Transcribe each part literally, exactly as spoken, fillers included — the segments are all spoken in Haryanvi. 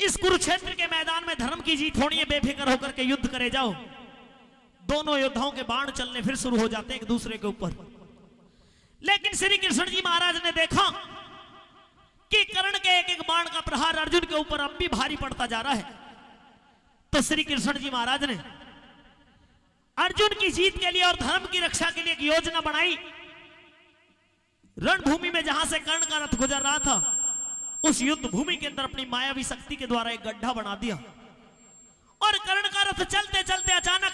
इस कुरुक्षेत्र के मैदान में धर्म की जीत होनी है, बेफिक्र होकर के युद्ध करे जाओ। दोनों योद्धाओं के बाण चलने फिर शुरू हो जाते हैं एक दूसरे के ऊपर। लेकिन श्री कृष्ण जी महाराज ने देखा कि कर्ण के एक एक बाण का प्रहार अर्जुन के ऊपर अब भी भारी पड़ता जा रहा है। तो श्री कृष्ण जी महाराज ने अर्जुन की जीत के लिए और धर्म की रक्षा के लिए एक योजना बनाई। रणभूमि में जहां से कर्ण का रथ गुजर रहा था, उस युद्ध भूमि के अंदर अपनी मायावी शक्ति के द्वारा एक गड्ढा बना दिया और कर्ण का रथ चलते चलते अचानक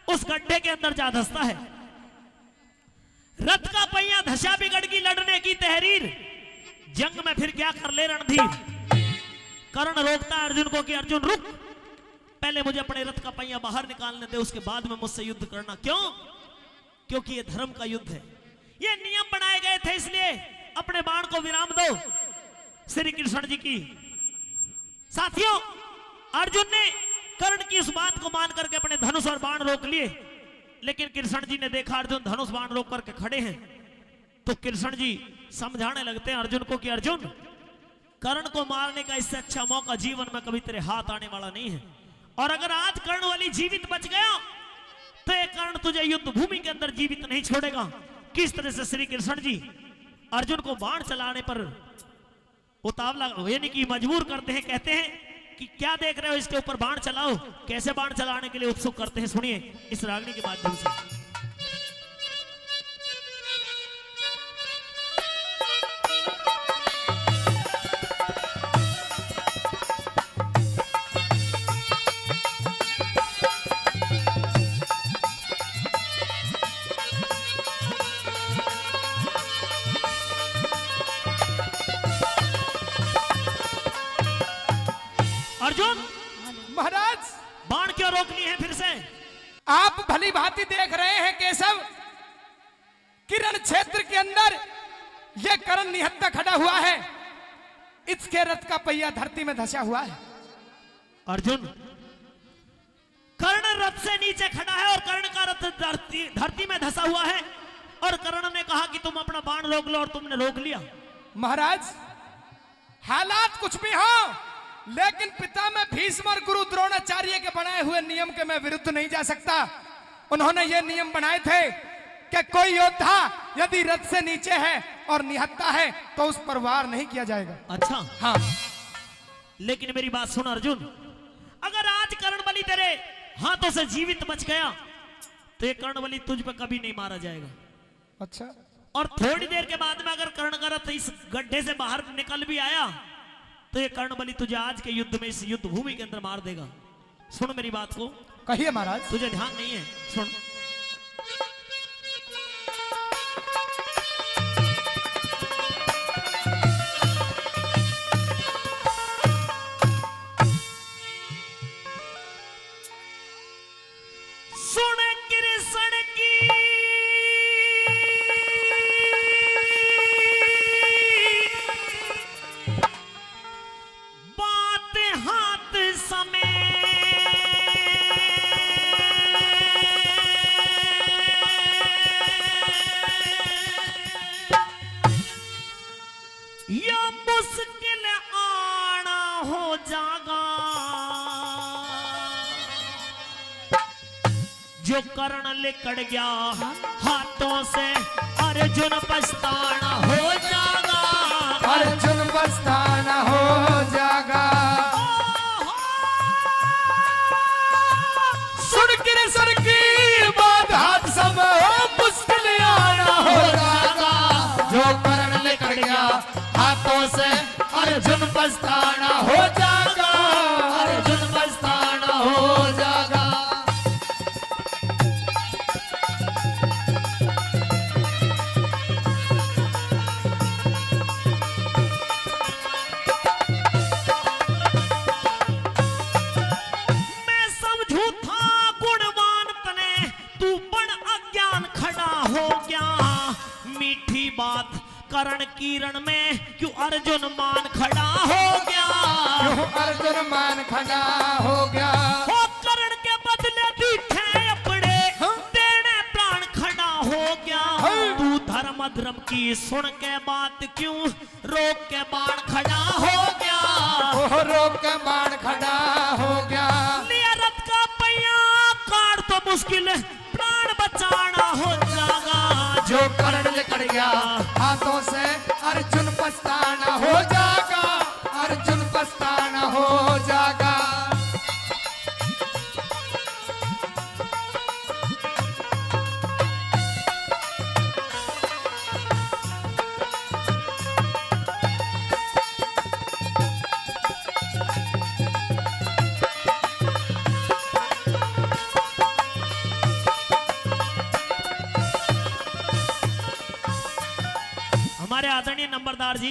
उस गड्ढे के अंदर जा धंसता है। रथ का पहिया धसा बिगड़ गई, लड़ने की तहरीर, जंग में फिर क्या कर ले रणधीर। कर्ण रोकता है अर्जुन को कि अर्जुन रुक, पहले मुझे अपने रथ का पहिया बाहर निकालने दे, उसके बाद में मुझसे युद्ध करना। क्यों? क्योंकि ये धर्म का युद्ध है, ये नियम बनाए गए थे, इसलिए अपने बाण को विराम दो। श्री कृष्ण जी की साथियों, अर्जुन ने कर्ण की इस बात को मान करके अपने धनुष और बाण रोक लिए, लेकिन कृष्ण जी ने देखा अर्जुन धनुष बाण रोक करके खड़े हैं, तो कृष्ण जी समझाने लगते हैं अर्जुन को कि अर्जुन, कर्ण को मारने का इससे अच्छा मौका जीवन में कभी तेरे हाथ आने वाला नहीं है। और अगर आज कर्णबली जीवित बच गया तो ये कर्ण तुझे युद्ध भूमि के अंदर जीवित नहीं छोड़ेगा। किस तरह से श्री कृष्ण जी अर्जुन को बाण चलाने पर उतावला, यानी कि मजबूर करते हैं, कहते हैं कि क्या देख रहे हो, इसके ऊपर बाण चलाओ, कैसे बाण चलाने के लिए उत्सुक करते हैं, सुनिए इस रागनी के माध्यम से। अर्जुन, महाराज। बाण क्यों रोक लिए हैं फिर से? आप भली भांति देख रहे हैं केशव, कि रण क्षेत्र के अंदर ये कर्ण निहत्था खड़ा हुआ है, इसके रथ का पहिया धरती में धंसा हुआ है। अर्जुन, कर्ण रथ से नीचे खड़ा है और कर्ण का रथ धरती, धरती में धंसा हुआ है। और कर्ण ने कहा कि तुम अपना बाण रोक लो, और तुमने रोक लिया। महाराज, हालात कुछ भी हो, लेकिन पितामह भीष्म और गुरु द्रोणाचार्य के बनाए हुए नियम के मैं विरुद्ध नहीं जा सकता। उन्होंने ये नियम बनाए थे कि कोई योद्धा यदि रथ से नीचे है और निहत्था है तो उस पर वार नहीं किया जाएगा। अच्छा। हाँ। लेकिन मेरी बात सुन अर्जुन, अगर आज कर्णबली तेरे हाथों से जीवित बच गया तो ये कर्णबली तुझ पर कभी नहीं मारा जाएगा। अच्छा। और थोड़ी देर के बाद में अगर कर्ण का रथ इस गड्ढे से बाहर निकल भी आया तो ये कर्णबली तुझे आज के युद्ध में, इस युद्ध भूमि के अंदर मार देगा। सुन मेरी बात को। कहिए महाराज। तुझे ध्यान नहीं है, सुन। सुन कृष्ण की बात हाथ समेत, या मुश्किल आना हो जागा। जो कर्ण लिकड़ गया हाथों से, अर्जुन पछताना हो जागा। अर्जुन पछताना हो जागा। सुन कृष्ण की बात हाथ सब हो, मुश्किल आना हो जागा। जो कर्ण लिकड़ गया हाथों से, अर्जुन पछताना हो जागा। अर्जुन पछताना हो जागा। मैं समझू था गुणवान तने, तू बड़ अज्ञान खड़ा हो गया। मीठी बात कर्ण की रण में क्यों अर्जुन मान खड़ा हो गया। क्यों अर्जुन मान खड़ा हो गया। हो कर्ण के बदले दिखे अपने, हाँ। देने प्राण खड़ा हो गया। हाँ। तू धर्म अधर्म की सुन के बात क्यों रोक के बाण खड़ा हो गया। ओह। रोक के बाण खड़ा हो गया। लिया रथ का पहिया, काट तो मुश्किल, प्राण बचाना हो जागा। जो कर्ण लिकड़ गया हाथों से, अर्जुन पछताना हो जागा, अर्जुन पछताना हो जागा। हमारे आदरणीय नंबरदार जी,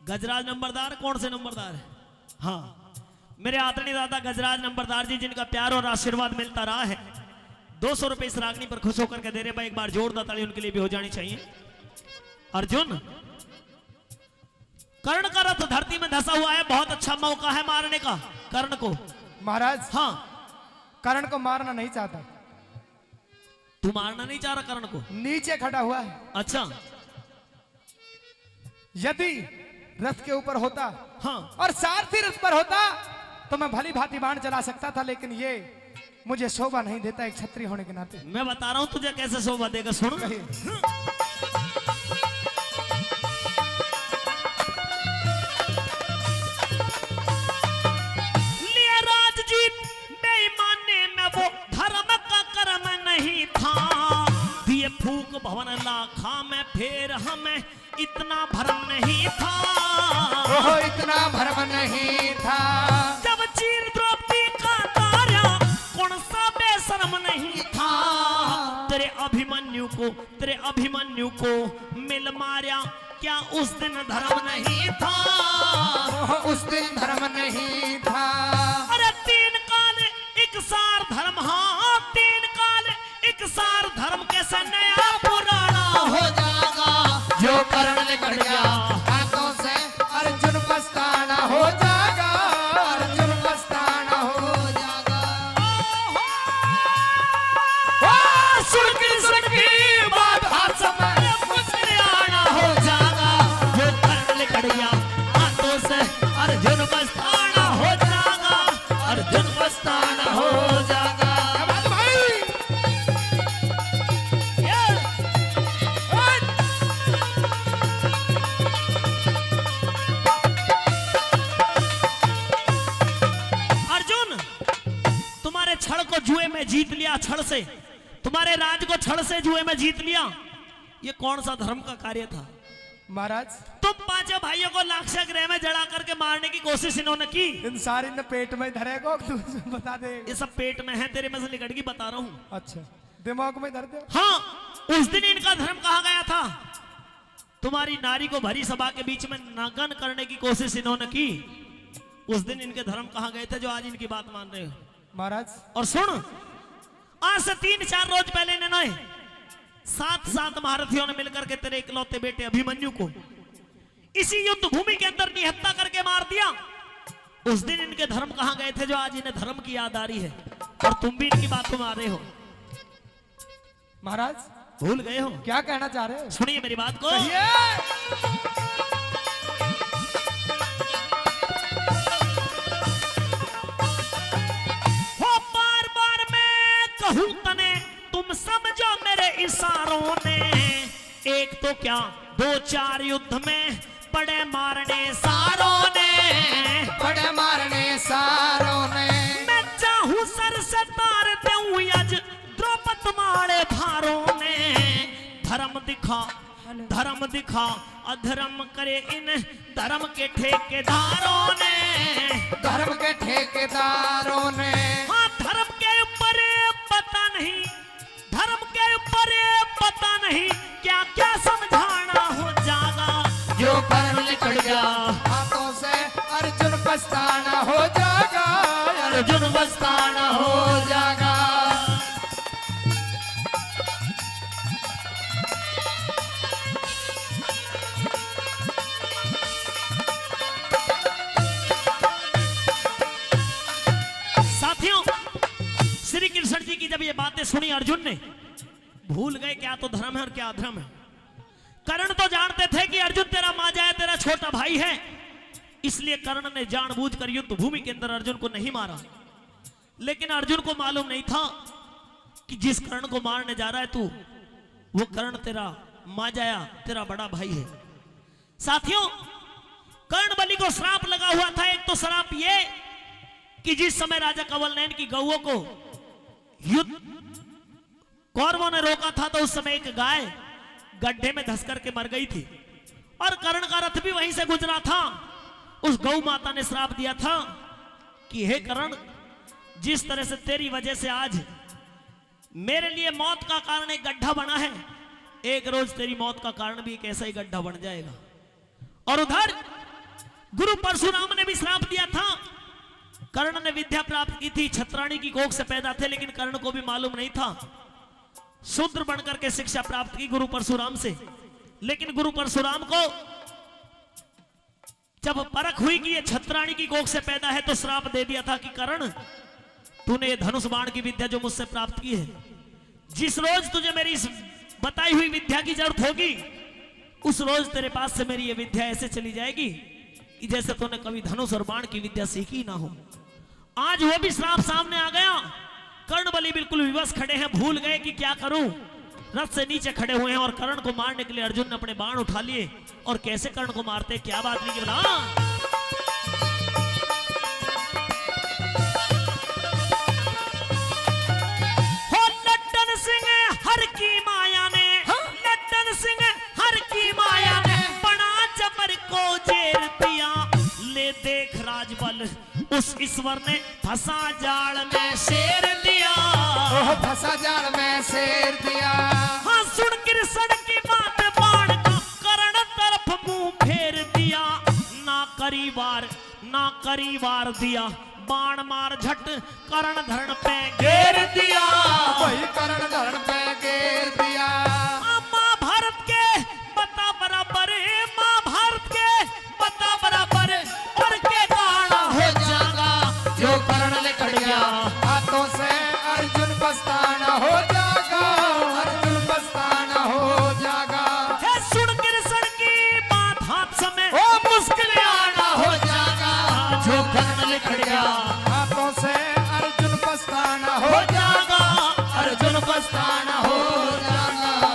गजराज नंबरदार, कौन से नंबरदार? हाँ, मेरे आदरणीय दादा गजराज नंबरदार जी, जिनका प्यार और आशीर्वाद मिलता रहा है, दो सौ रुपए इस रागनी पर खुश होकर के दे रहे भाई, एक बार जोरदार ताली उनके लिए भी हो जानी चाहिए। अर्जुन, कर्ण का रथ धरती में धंसा हुआ है, बहुत अच्छा मौका है मारने का कर्ण को। महाराज, हाँ। कर्ण को मारना नहीं चाहता। तू मारना नहीं चाह रहा कर्ण को? नीचे खड़ा हुआ है। अच्छा। यदि रथ के ऊपर होता, हाँ। और सारथी रथ पर होता, तो मैं भली भांति बाण चला सकता था, लेकिन ये मुझे शोभा नहीं देता एक क्षत्रिय होने के नाते। मैं बता रहा हूँ तुझे कैसे शोभा देगा, सुन। कहिए। लिए राजजीत बेईमाने में वो धर्म का कर्म नहीं था। दिए फूक भवन लाखा में फेर हमें इतना भरम नहीं था। ओहो, इतना भरम नहीं था। जब चीर द्रौपदी का तारा, कौन सा बेशरम नहीं था। तेरे अभिमन्यु को, तेरे अभिमन्यु को मिल मारया, क्या उस दिन धर्म नहीं था? ओहो, उस दिन धर्म नहीं था। अरे तीन काल एक सार धर्म, हाँ, तीन काल एक सार धर्म कैसे नया पुराना हो जाएगा। जो कर्ण लिकड़ गया हाथों से, अर्जुन पछताना हो जाएगा, अर्जुन पछताना हो जाएगा। ओहो! ओ, सुन की, सुन की बात हाथ समय मुस्कुराना हो जाएगा। जो कर्ण लिकड़ गया हाथों से, अर्जुन पछताना हो जाएगा, अर्जुन पछताना हो जाएगा। क्या बात भाई? ये, अर्जुन, तुम्हारे छल को जुए में जीत लिया, छल से, तुम्हारे राज को छल से जुए में जीत लिया। ये कौन सा धर्म का कार्य था? महाराज, तुम पांचों भाइयों को लाक्षागृह में जला करके मारने की कोशिश इन्होंने की। इन सारी ने पेट में धरेगो, तू बता दे। ये सब पेट में है, तेरे में से लिकड़ गई, बता रहा हूँ। अच्छा, दिमाग में धर दे। हाँ, उस दिन इनका धर्म कहा गया था। तुम्हारी नारी को भरी सभा के बीच में नग्न करने की कोशिश इन्होंने की। उस दिन इनके धर्म कहाँ गए थे जो आज इनकी बात मान रहे हो? महाराज। और सुन, आज से तीन चार रोज पहले इन्होंने सात सात महारथियों ने मिलकर के तेरे इकलौते बेटे अभिमन्यु को इसी युद्ध भूमि के अंदर निहत्था करके मार दिया। उस दिन इनके धर्म कहाँ गए थे जो आज इन्हें धर्म की याद आ रही है और तुम भी इनकी बातों में आ रहे हो? महाराज, भूल गए हो? क्या कहना चाह रहे हो? सुनिए मेरी बात को। कहिए। हो बार बार मैं कहूँ तने, तुम समझो मेरे इशारों ने। एक तो क्या, दो चार युद्ध में पड़े मारने सारों ने। पड़े मारने सारों ने। मैं चाहूँ सर से तार दूं अज द्रौपद मारे भारों ने। धर्म दिखा, धर्म दिखा, अधर्म करे इन धर्म के ठेकेदारों ने। धर्म के ठेकेदारों ने। हाँ, धर्म के ऊपर पता नहीं, धर्म के ऊपर पता नहीं क्या क्या समझाना हो जागा। जो कर्म लिकड़ गया हाथों से, अर्जुन पछताना हो जागा, अर्जुन पछताना हो जागा। साथियों, श्री कृष्ण जी की जब ये बातें सुनी अर्जुन ने, भूल गए क्या तो धर्म है और क्या अधर्म है। कर्ण तो जानते थे कि अर्जुन तेरा मांझा है, तेरा छोटा भाई है, इसलिए कर्ण ने जानबूझकर युद्ध भूमि के अंदर अर्जुन को नहीं मारा। लेकिन अर्जुन को मालूम नहीं था कि जिस कर्ण को मारने जा रहा है तू, वो कर्ण तेरा माजाया, तेरा बड़ा भाई है। साथियों, कर्ण बलि को श्राप लगा हुआ था। एक तो श्राप ये कि जिस समय राजा कवल नयन की गऊओं को युद्ध कौरवों ने रोका था, तो उस समय एक गाय गड्ढे में धस करके मर गई थी और कर्ण का रथ भी वहीं से गुजरा था। उस गौ माता ने श्राप दिया था कि हे कर्ण, जिस तरह से तेरी वजह से आज मेरे लिए मौत का कारण एक गड्ढा बना है, एक रोज तेरी मौत का कारण भी एक ऐसा ही गड्ढा बन जाएगा। और उधर गुरु परशुराम ने भी श्राप दिया था। कर्ण ने विद्या प्राप्त की थी, छत्राणी की कोख से पैदा थे, लेकिन कर्ण को भी मालूम नहीं था। शूद्र बनकर के शिक्षा प्राप्त की गुरु परशुराम से, लेकिन गुरु परशुराम को जब परख हुई कि ये छत्राणी की कोख से पैदा है, तो श्राप दे दिया था कि कर्ण, तूने ये धनुष बाण की विद्या जो मुझसे प्राप्त की है, जिस रोज तुझे मेरी इस बताई हुई विद्या की जरूरत होगी, उस रोज तेरे पास से मेरी ये विद्या ऐसे चली जाएगी कि जैसे तूने कभी धनुष और बाण की विद्या सीखी ना हो। आज वो भी श्राप सामने आ गया। कर्णबली बिल्कुल विवश खड़े हैं, भूल गए कि क्या करूं। रथ से नीचे खड़े हुए हैं और कर्ण को मारने के लिए अर्जुन ने अपने बाण उठा लिए। और कैसे कर्ण को मारते, क्या बात नहीं की बला। हो लट्टन सिंह हर की माया ने, हाँ? लट्टन सिंह हर की माया ने बना जबर को जेर दिया। ले देख राजबल उस ईश्वर ने फंसा जाल में शेर दिया। ओह, फंसा जाल में शेर दिया। हाँ, सुन कृष्ण की बात बाण का कर्ण तरफ मुंह फेर दिया। ना करी वार, ना करी वार दिया, बाण मार झट कर्ण धरण पे घेर दिया। वही कर्ण धरण पे घेर दिया। हाँ, महाभारत के बता बराबर, महाभारत के बता बराबर, और के गाना हो जागा। जो कर्ण लिकड़ गया हाथों से, अर्जुन पछताना हो जागा, अर्जुन पछताना हो जागा। हे सुन कृष्ण की बात हाथ समय, ओ मुश्किल आना हो जागा। जो कर्ण लिकड़ गया हाथों से, अर्जुन पछताना हो जागा, अर्जुन पछताना हो जागा।